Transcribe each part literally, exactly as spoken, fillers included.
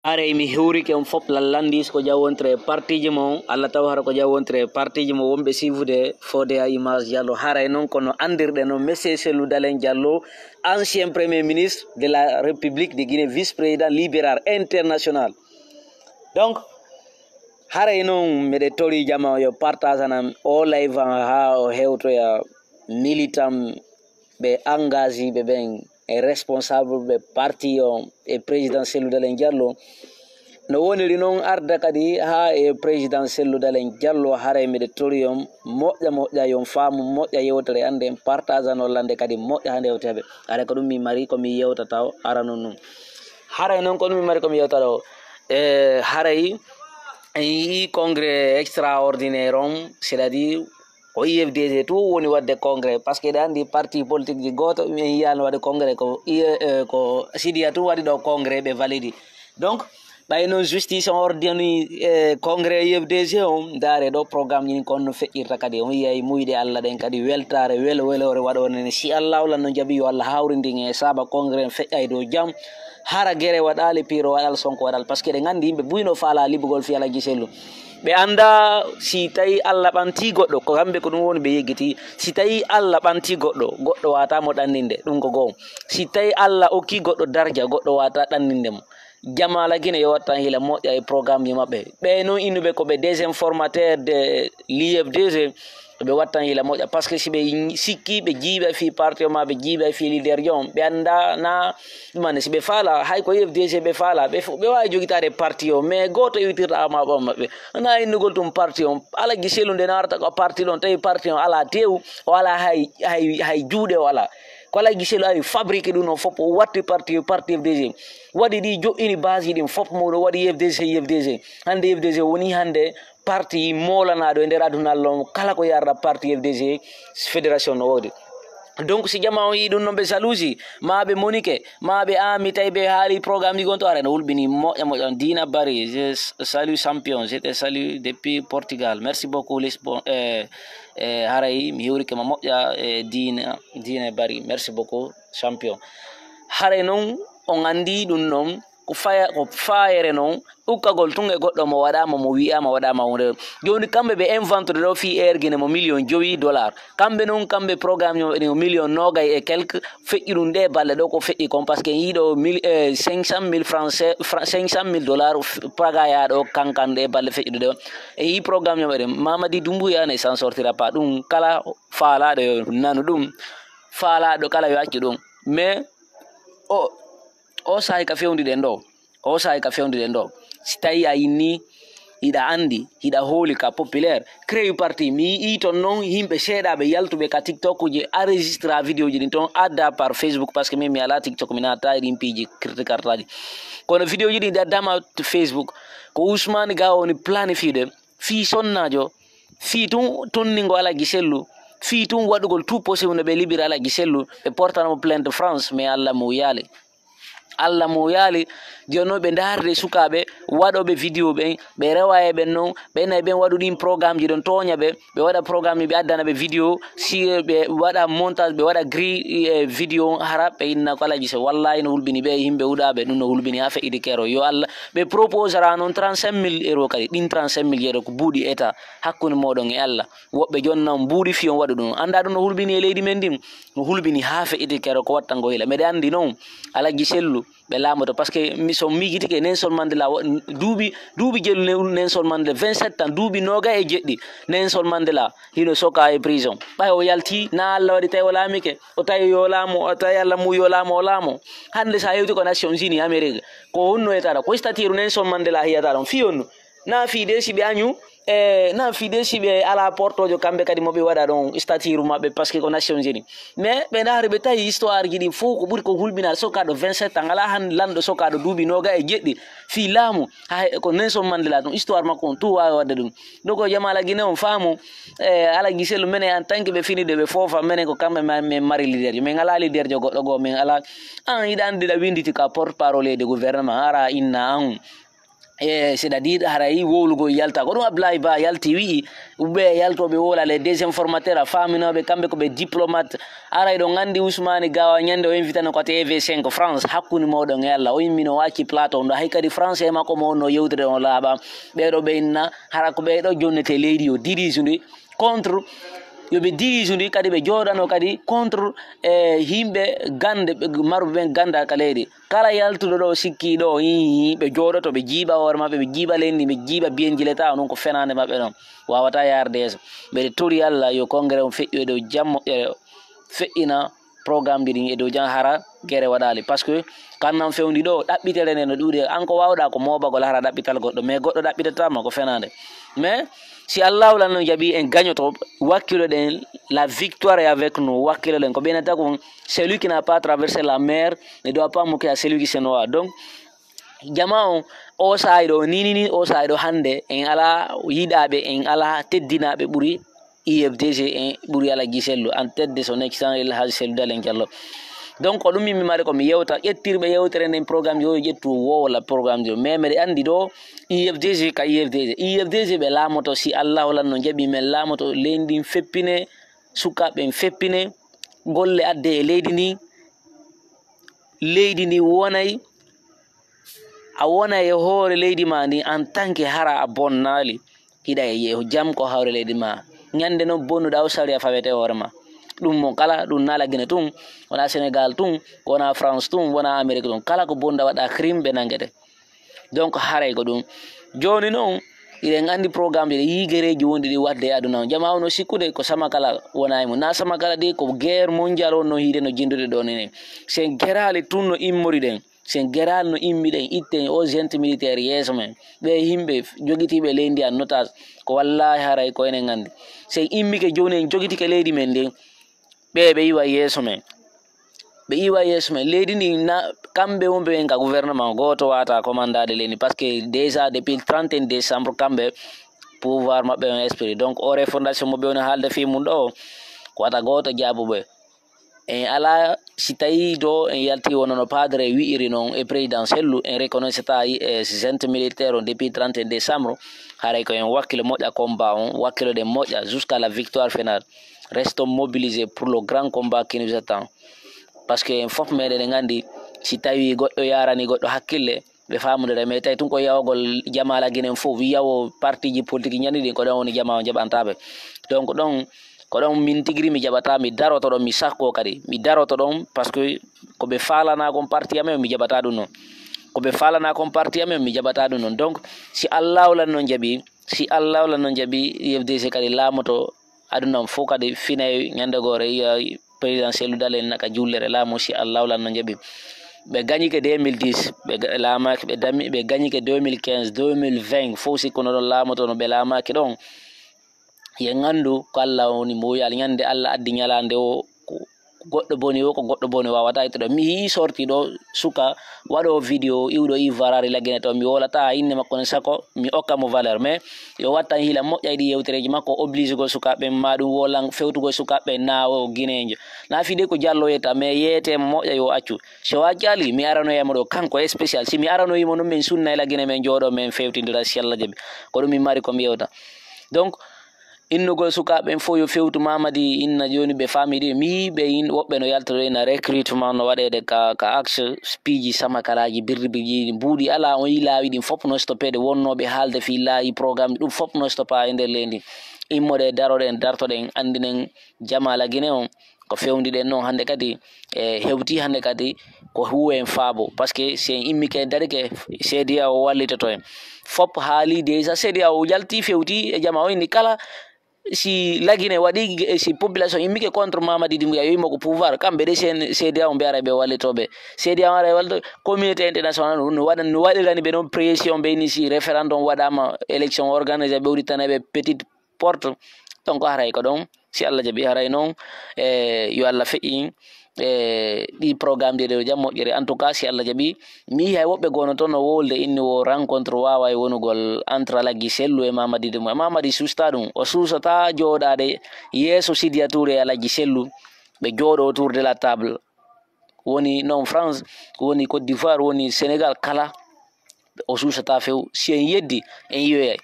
Haray mi hewrike on fof lallandis ko jawontire e partiji mon. Allah taw hara ko jawontire e partiji mo wonɓe siifude fode a image Diallo. Haray noon kono anndirɗe noon Monsieur Cellou Dalein Diallo, ancien premier ministre de la République de Guinée, vice-président libéral international. Donc, haray noon meɗe tori jama yo partageanam o live an haa o hewtoya militant ɓe engagé ɓe ɓen e responsable ɓe parti o e président Cellou Dalein Diallo. No woniri noon arda kadi haa e président Cellou Dalein Diallo, haray meɗe tori on moƴƴa moƴƴa yon faamu moƴƴa yewtere annde en partageano lande kadi moƴƴa hande hewteɓe. Haray ko ɗum mi mari ko mi yewtata o arano ɗum. Haray noon ko ɗum mi mari ko mi yewtata o. E haray en yii congrès extraordinaire on, c'est-à-dire ko U F D G tout woni waɗde congrès, parce que eɗen anndi parti politique ji gooto en yiyaano waɗde congrès, ko U E, eh, ko Sidiya tout waɗi ɗo congrès ɓe validi. Donc ɓay noon justice on ordini, eh, congrès U F D G on, ndaare ɗo programme ji ɗin ko on no feƴƴirta kadi, on yiyay muyɗe Allah ɗen kadi weltaare welo weloore waɗoore nde, si Allah o lanno jaɓi yo Allah hawrindin en e saaba congrès en feƴƴa e dow jam, hara gere waɗaali, piiro waɗal, sonko waɗal, parce que eɗen anndi yimɓe buy no faala liɓugol fii Alhaji Sellu. Ɓe anndaa si tawii Alla ɓantii goɗɗo, ko kamɓe ko ɗum woni ɓe yeggitii. Si tawii Alla ɓantii goɗɗo, goɗɗo waawataa mo ɗanninde, ɗum ko go'o. Si tawii Alla okkii goɗɗo darja, goɗɗo waawataa ɗanninde mo. Jamaala Gine yo wattan hila moƴƴa e programmeji maɓɓe. Ɓee noon innuɓe ko ɓe désinformateur de l'U F D G, ɓe wattan hila moƴƴa, parce que si ɓe sikkii ɓe jiiɓay fii parti o maa ɓe jiiɓay fii leader jo on, ɓe anndaa na ɗum anndi si ɓe faala, hay ko U F D G ɓe faala, ɓe fof ɓe waawi jogitaade parti o, mais gooto iwitirɗo ama ɓam maɓɓe. Wonaa innugol ɗum parti on, Alhaji Sellu nde naarata ko parti ɗon, tawi parti on alaa teewu, o alaa hay, hay, hay juuɗe o alaa. Ko Alhaji Sellu ari fabrique ɗum on fof, o watti parti, parti F D G. Waɗi ɗi joƴƴini base ɗin fof, mo ɗo waɗi F D G, F D G. Hannde F D G woni hannde parti moolanaaɗo e nder aduna Allah on, kala ko yarata parti F D G, fédération no woodi. Donc si jama on yii ɗum noon ɓe jalousie, ma ɓe monike, ma ɓe ami tawi ɓe haali programme ɗi gonto ara no wulɓini moƴƴa moƴƴa on. Dina Bari, je salue champion, je te salue depuis Portugal. Merci beaucoup Lisbon. Eh, eh, haray mi hewrike ma moƴƴa, eh, Dina, Dina Bari. Merci beaucoup champion. Haray noon on anndi ɗum noon ko faya-, ko faayere noon ukkagol tun e goɗɗo mo waɗaama, mo wi'aama waɗaama hunde. Jooni kamɓe ɓe inventude ɗo fii Air Guinée mo million jowi dollar. Kamɓe noon, kamɓe programme ñoo waɗi million noogay e quelque, feƴƴi ɗum ɗe balɗe ɗo ko feƴƴi kon, parce que en yii ɗo mille, eh, cinq cent mille francs, francs, cinq cent mille dollars f-, pagaya ɗo kankan ɗe balɗe feƴƴude ɗo. En yii programme ñoo waɗi Mamadi Doumbouya ne s'en sortira pas. Ɗum kala faalaaɗo yo nanu ɗum, faalaaɗo kala yo accu ɗum. Mais o, o saahi ka fewndi ɗen ɗo. O saahi ka fewndi ɗen ɗo. Si tawi a inni, hiɗa anndi, hiɗa hooli ka populaire, créer parti. Mi yi'i ton noon yimɓe seeɗaaɓe yaltuɓe ka TikTok ji, enregistra vidéo ji ɗin toon, adda par Facebook, parce que min mi alaa TikTok, mi naata e ɗin piiji criticartaji. Kono vidéo ji ɗin ɗi addama to Facebook, ko Ousmane Gawo woni planifiede fii sonnaajo, fii tun tonningo Alhaji Sellu, fii tun waɗugol tout possible no ɓe liɓira Alhaji Sellu, ɓe portana mo plainte France, mais Allah mo yaali. Allah mo yaali, jooni noon ɓe ndaarde sukaaɓe waɗooɓe vidéo ɓen, ɓe rewa e ɓen noon, ɓen e ɓen waɗu ɗin programme ji ɗon tooña ɓe, ɓe waɗa programme ji, ɓe addana ɓe vidéo, si ɓe waɗa montage, ɓe waɗa gris, eh, vidéo on, hara ɓe inna ko Alhaji Sellu. Wallahi no hulɓini ɓe, yimɓe huɗaaɓe, ɗum no hulɓini haa feƴƴiti keero. Yo Allah, ɓe proposera noon trente-cinq mille euros kadi, ɗin trente-cinq mille euro ko buuɗi état hakkunde mooɗon e Allah. Woɓɓe jooni noon mbuuɗi fii on waɗu ɗum. Anndaa ɗum no hulɓini e leydi men ndin? No hulɓini haa feƴƴiti keero ko wattango hila. Meɗen anndi noon Alhaji Sellu ɓe laamoto, parce que mi, so miijitike Nelson Mandela wa-, duuɓi, duuɓi jelu ne-, Nelson Mandela, vingt-sept ans, duuɓi noogay e jeɗɗi Nelson Mandela hino soka e prison. Ɓay o yalti, na Allah waɗi tawi o laamike, o tawi yo laamo, o tawi Allah mum yo laamo, o laamo. Hannde sa hewti ko Nations Unies, Amérique, ko honno etata? Ko statut Nelson Mandela hiyata ɗon? Fii honno? Na fii de si ɓe añu, e na fii de si ɓe alaa portoojo kamɓe kadi mo ɓe waɗa ɗon statut maɓɓe, parce que ko Nations Unies. Mais ɓe ndaari ɓe tawi histoire ji ɗi fof ko ɓuri ko hulɓinaade sokaaɗo vingt-sept ans, alaa han lanɗo sokaaɗo duuɓi noogay e jeɗɗi fii laamu. Hay ko Nelson Mandela ɗum histoire makko on tout waawi waɗde ɗum. Donc o jamaala Guinée on faamu, e Alhaji Sellu menen en tant que ɓe fini de ɓe foofa menen ko kamɓe ma-, men mari leader jo. Men alaa leader jo goɗɗo goo, men alaa. An hiɗa anndi ɗa winnditi ka porte parole de gouvernement, ara inna an. E c'est-à-dire haray wowlugol yalta ko ɗum. Ablaye Ba yalti wi'i ɓe yaltooɓe wowla, les désinformateurs, a faaminooɓe kamɓe ko ɓe diplomate. Aray ɗo nganndi Ousmane Gawa ñande o invitano ko T V cinq France, hakkunde mooɗon e Allah. O immino o acci plateau ndo, hay kadi français makko mo wonno yewtude on laaɓa. Ɓeeɗo ɓe inna hara ko ɓeeɗo jonnete leydi o dirige ndi contre, yo ɓe dirige ndi kadi ɓe jooɗano kadi contre e yimɓe gande, ɓe maruɓe ɓen ganda ka leydi. Kala yaltuɗo ɗo sikki ɗo, hihi, ɓe jooɗoto, ɓe jiiɓa hoore maɓɓe, ɓe jiiɓa leydi, ɓe jiiɓa biyenji leta, onon ko fenaande maɓɓe ɗon. Wawata yaarde yeeso. Mbeɗe tori Allah yo congrès on feƴƴu e dow jam moƴƴere, feƴƴina programme ji ɗin e dow jam hara gere waɗaali. Parce que kan nan fewndi ɗo, ɗaɓɓitere nde no ɗuuɗi. An ko wawɗa ko moobagol hara ɗaɓɓital goɗɗo, mais goɗɗo ɗaɓɓitatama ko fenaande. Mais si Allahu lan no jaɓi en gañoto, wakkiloɗen, la victoire est avec nous, wakkiloɗen. Ko ɓeynata ko celui qui n'a pas traversé la mer ne doit pas moquer à celui qui se noie. Donc, jama on, o saa'i ɗo, ni, ni, ni, o saa'i ɗo hannde, en alaa yiɗaaɓe, en alaa teddinaaɓe ɓuri I F D G, en ɓuri Alhaji Sellu, en tête de son excellence El Hadj Sellu Dalen Diallo. Donc, ko ɗum min mi mari ko mi yewta, ƴettirɓe yewtere nden programme yo ƴettu wowla programme jo. Mais meɗe anndi ɗo I F D G ka I F D G. I F D G ɓe laamoto si Allahu lan no jaɓi men laamoto leydi ndin feppine, sukaaɓe ɓen feppine, golle adde e leydi ndin, leydi ndin wonay, a wonay e hoore leydi ma ndin en tant que hara a bonnaali, hiɗa e jam ko hawre leydi ma. Ñande non bonnuɗa o sariya fawete hoore ma. Ɗum mo kala, ɗum naala Gine tun, wona Sénégal tun, wona France tun, wona Amérique tun. Kala ko bonnuɗa waɗa crime ɓe nangete. Donc haray ko ɗum. Jooni non, iɗen anndi programme ɗi yigereeji wonɗi ɗi waɗde e aduna on. Jama on no sikkude ko Samakala wona e mum. Na Samakala de ko guerre mondiale on no hiide no jindude ɗo nene. Sen geraali tun no immori ɗen. Sen geraali no immi ɗen, itten o junte militaire yeeso men. Ɓe yimɓe jogitiiɓe leydi an notas ko wallahi haray ko enen anndi. Sen immike jooni en jogitike leydi men ndin. Ɓe ɓe iwa yeeso men. Ɓe iwa yeeso men. Leydi ndi na kamɓe wonɓe en ka gouvernement gooto wata commandade leydi. Parce que déjà depuis le trente et un décembre kamɓe pouvoir maɓɓe on esprit. Donc o refondation mo ɓe woni haalde fii mum ɗo, ko wata gooto jaabuɓe. En alaa, si tawi do en yalti wonno no padre wi'iri non e président Sellu, en reconnaissata e junte militaire on depuis trente et un décembre, haray ko en wakkilo moƴƴa combat on, wakkilo ɗen moƴƴa jusqu'à la victoire finale. Restons mobilisés pour le grand combat qui nous attend. Parce que en fof meɗen en anndi, si tawi goɗɗo yarani goɗɗo hakkille, ɓe famodira, mais tawi tun ko yawagol jama Alhaji Gine fof, yawo parti ji politique ñande ɗin, ko ɗon woni jama on jaɓantaɓe. Donc ɗon, ko ɗon min tigiri mi jaɓata, mi daroto ɗon, mi sakko kadi, mi daroto ɗon, parce que ko ɓe falana kon parti amen, mi jaɓata ɗum non. Ko ɓe falana kon parti amen, mi jaɓata ɗum non. Donc si Allahu lan non jaɓi, si Allahu lan non jaɓi, I F D C kadi laamoto aduna on fof kadi finay ñande goore, iya président Sellu Dalen naka jullere laamu si Allahu lan no jaɓi. Ɓe gañike deux mille dix, ɓe ga-, laamaaki, ɓe dami, ɓe gañike deux mille quinze, deux mille vingt, fof sikkuno ɗon laamoto no ɓe laamaaki ɗon. Yen anndu ko Allah woni mo wi'al ñande Allah addi ñalaande o, ko goɗɗo boni o, ko goɗɗo boni wawata ittude. Mi yii sorti ɗo suka waɗo video iwɗo Ivarari Lagine to, mi wolata innde makko ne sako mi okka mo valeur, mais yo wattan hila moƴƴa e ɗi yewtereji makko, oblige gol sukaaɓe ma ɗum wolan fewtugol sukaaɓe na o Guinéenjo. Na fide ko Jallo yetta, mais yeete mo moƴƴa yo accu. Si o accali, mi aranoya mo ɗo, kanko e spécial. Si mi aranoyi mo non, min sunna e Lagine, min jooɗo, min fewtindira, si Allah jaɓi. Ko ɗum min mari ko mi yewta. Donc, innugol sukaaɓe ɓen fof yo fewtu Mamadi, inna jooni ɓe faami ɗi. Mi yii ɓe in-, woɓɓe no yalta ɗo ina recrutement no waɗeede ka, ka axe piiji Samakalaaji, birri birji, mbuuɗi alaa, on yii laawi ɗin fof no stoppeede, wonnooɓe haalde fii laayi programme, ɗum fof no stoppa e nder leydi. Immoɗe, daroɗen, dartoɗen, anndinen jama Lagine on ko fewndi ɗen non hannde kadi, e hewti hannde kadi ko huuwe en faabo, parce que si en immike en darike, C D A O wallitoto en. Fop haali déjà, C D A O yalti fewti e jama o inni kala si Lagine waɗi, si population immike contre Mamadi Doumbouya, yo immo ko pouvoir, kamɓe de C D A O mbiyaray ɓe wallitoɓe. C D A O aray wallito, communauté international no waɗa, no waɗirani ɓe noon pression, ɓe inni si référendum waɗama, élection organisé, ɓe udditana ɓe petite porte. Donc haray ko ɗon, si Allah jaɓi, haray noon, e yo Allah feƴƴin e ɗi programme ɗi ɗo jam moƴƴere. En tout cas, si Allah jaɓi, mi yii hay woɓɓe goo no toon no wowlde inni wo rencontre waaway wonugol entre Alhaji Sellu e Mamadi Doumbouya. Mamadi suusta ɗum, o suusata jooɗaade yeeso Sidiya Touré e Alhaji Sellu, ɓe jooɗo autour de la table. Woni noon France, woni Côte d'Ivoire, woni Sénégal, kala O suusata few. Si en yeddi, en yiyoyay.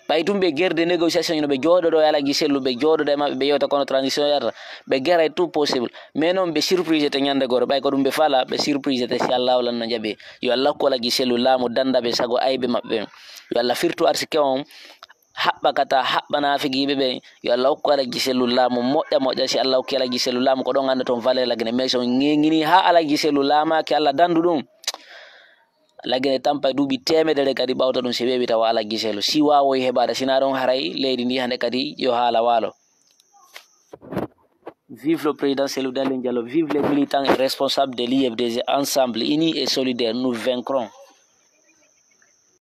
Ɓay tum ɓe gerde négociation no ɓe jooɗoɗo e Alhaji Sellu, ɓe jooɗoɗo e maɓɓe, ɓe yewta kono transition yarata, ɓe geray tout possible. Mais noon ɓe surprise te ñande goto, ɓay ko ɗum ɓe fala, ɓe surprise te si Allah wala no jaɓe. Yo Allah hokku Alhaji Sellu laamu danda ɓe sago ayɓe maɓɓe. Yo Allah firtu arsike on, haɓɓa kata, haɓɓa naafigiiɓe ɓe. Yo Allah hokku Alhaji Sellu laamu moƴƴa moƴƴa. Si Allah hokki Alhaji Sellu laamu, ko ɗon annda toon valeur Lagine. Mais so on ñeeŋini haa Alhaji Sellu laamaaki, Allah dandu ɗum. Lagine tampa e duuɓi teemedere kadi ɓawta ɗum si weeɓi tawa Alhaji Sellu. Si waawoyi heɓaade, sinaa ɗon haray leydi ndi hannde kadi yo haala waalo. Vive le président Cellou Dalein Diallo, vive les militants et responsables de l'I F D G, ensemble, unis et solidaires, nous vaincrons.